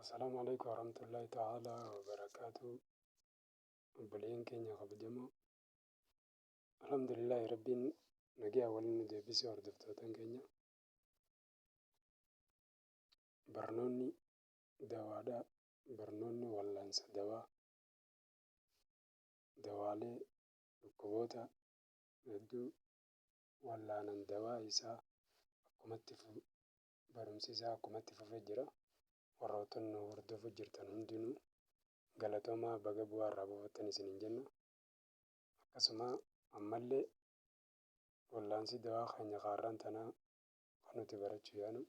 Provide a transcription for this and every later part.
Assalaamu alaikum warahmatullahi ta'ala wabarakaatu. Obboleeyyan keenya kabajamoo, alhamdulillahi, Rabbiin nagaa waliin nu deebisee. Hordoftootan keenya, barnoonni dawaadha. Barnoonni wallaansa dawaa, dawaalee dhukkuboota hedduu wallaanan, dawaa isaa akkumatti, barumsi isaa akkumatti fufee jira. Warroota nu hordofuu jirtan hundinuu galatoomaa, baga bu'aa irraa buufattan isiniin jenna. Akkasuma ammallee wallaansi dawaa keenya kaarraan tanaa kan nuti barachuu yaanu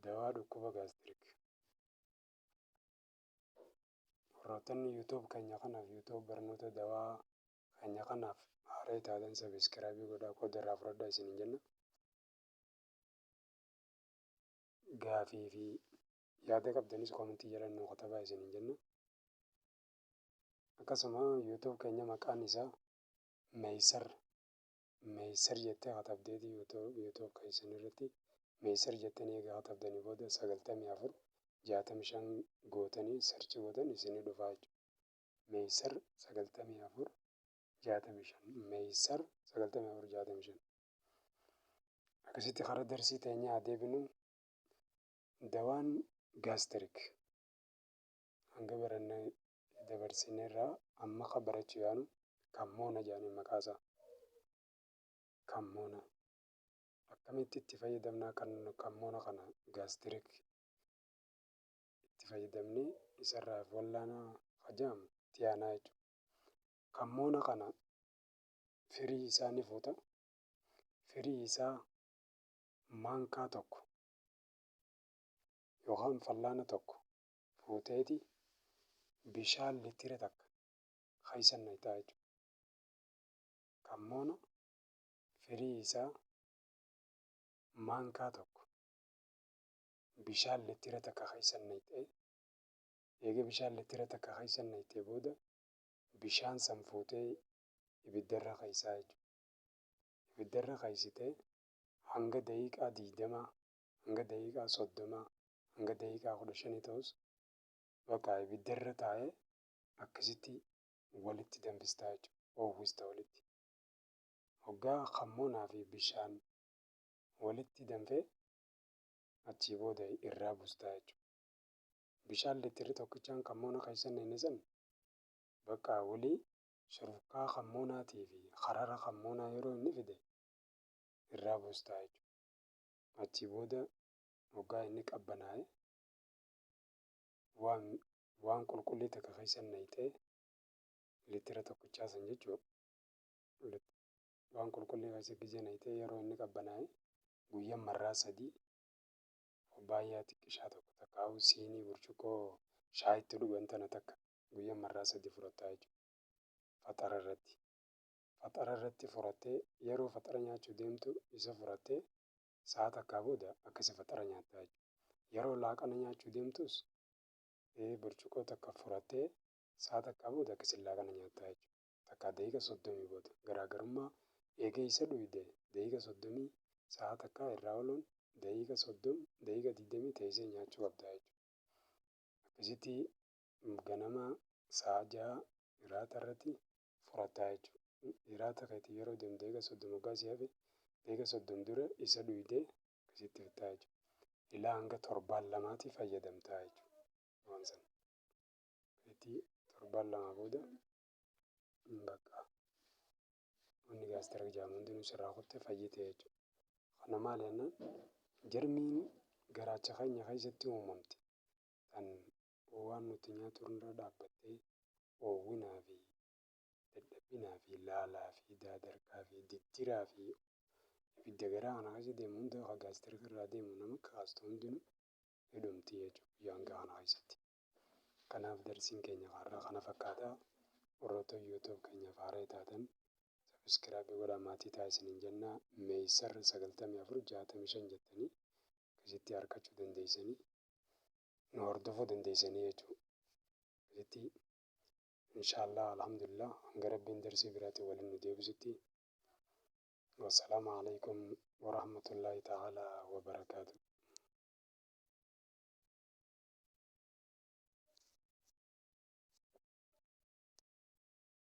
dawaa dhukkuba gastric. Warroottanni YouTube keenya kanaaf, YouTube barnoota dawaa keenya kanaaf haaree taatan, subscribe godhaa, qooda irraa fudhadhaa isiniin jenna. Gaafii fi yaada qabdanis comment jala nuu katabaa isiniin jenna. Akkasuma YouTube keenya maqaan isaa Meeysar, Meeysar jettee katabdeeti, YouTube keessan irratti Meeysar jettanii egaa katabdanii booda 94 65 gootanii search gootan isinii dhufaa jechuudha. Meeysar 94 65, Meeysar 94 65. Akkasitti karaa darsii teenyaa adeemnu. Dawaan gastric hanga barannee dabarsineerraa, amma ka barachuu yaanu kammoona jedhanii maqaasaa. Kammoona akkamitti itti fayyadamnaa? Kan kammoona kana gastric itti fayyadamnee isarraa wallaanaa hajamu itti aanaa jechuudha. Kammoona kana firii isaa ni fuuta. Firii isaa maankaa tokko yookaan fallaana tokko fuuteeti bishaan litira 1 keessa naqxaa jechuudha. Kammoona firii isaa maankaa tokko bishaan litira 1 keessa naqxee, eega bishaan litira 1 keessa naqxee booda bishaan san fuutee ibiddarra keessaa jechuudha. Ibiddarra keessitee hanga daqiiqaa 20, hanga daqiiqaa 30, hanga daqiiqaa 15 ta'us bakka ibiddarra taa'ee akkasitti walitti danfistaa jechuudha. Oowwista walitti. Hoggaa kammoonaa fi bishaan walitti danfee achii booda irraa buustaa jechuudha. Bishaan litirri tokkichaan kammoona keessa naqne san bakka walii shurufkaa kammoonaatii fi harara kammoonaa yeroo inni fide irraa buustaa jechuudha. Achii booda hoggaa inni qabbanaa'e waan qulqullii takka keessa naqxee, litira tokkichaa san jechuudha. Waan qulqullii keessa gizee naqxee, yeroo inni qabbanaa'e guyyaa marraa sadii kubbaayyaa xiqqishaa tokko takkaa'uu siinii burcuqqoo shaayitti dhugan tana takka guyyaa marraa sadii fudhattaa jechuudha. Faxara irratti. Faxara irratti fudhattee, yeroo faxara nyaachuu deemtu isa fudhattee, sa'a takkaa booda akkasi faxara nyaattaa jechuudha. Yeroo laaqana nyaachuu deemtus burcuqqoo takka fudhattee, sa'a takkaa booda akkasi laaqana nyaattaa jechuudha. Takkaa daqiiqa 30 booda garaagarummaa eegee isa dhuyde daqiiqa 30, sa'a takkaa irraa ooluun daqiiqa 30, daqiiqa 20 teessee nyaachuu qabdaa jechuudha. Akkasitti ganama sa'a 6 iraata irratti fudhattaa jechuudha. Iraata keetii yeroo deemtu daqiiqa 30 hoggaa si hafe, daqiiqa 30 dura isa dhuydee akkasitti fixxaa jechuudha. Ilaa hanga torbaan lamaatti fayyadamtaa jechuudha. Waan sana. Akkasitti torbaan lama booda bakka wanni gastric jedhamu hundinuu sirraa kutte, fayyite jechuudha. Kana maali jennaan, jarmiin garaacha keenya keessatti uumamte tan waan nuti nyaatu irra dhaabbattee oowwinaa fi dadhabinaa fi laalaa fi daadarkaa fi diddiraa fi ibidda garaa kana keessa deemu hunda ka gastric irraa deemu nama kaastu hundinuu hidhumti jechuudha guyyaa hanga kana keessatti. Kanaaf darsiin keenya har'aa kana fakkaata. Warroota YouTube keenyaaf haaraa taatan subscribe godhaa, maatii ta'a isiniin jenna. Meeysarra 94 65 jettanii akkasitti argachuu dandeessanii, nu hordofuu dandeessanii jechuudha. Akkasitti inshaallah, alhamdulillah, hanga Rabbiin darsii biraatiin waliin nu deebisutti, wassalaamu alaikum warahmatullahi.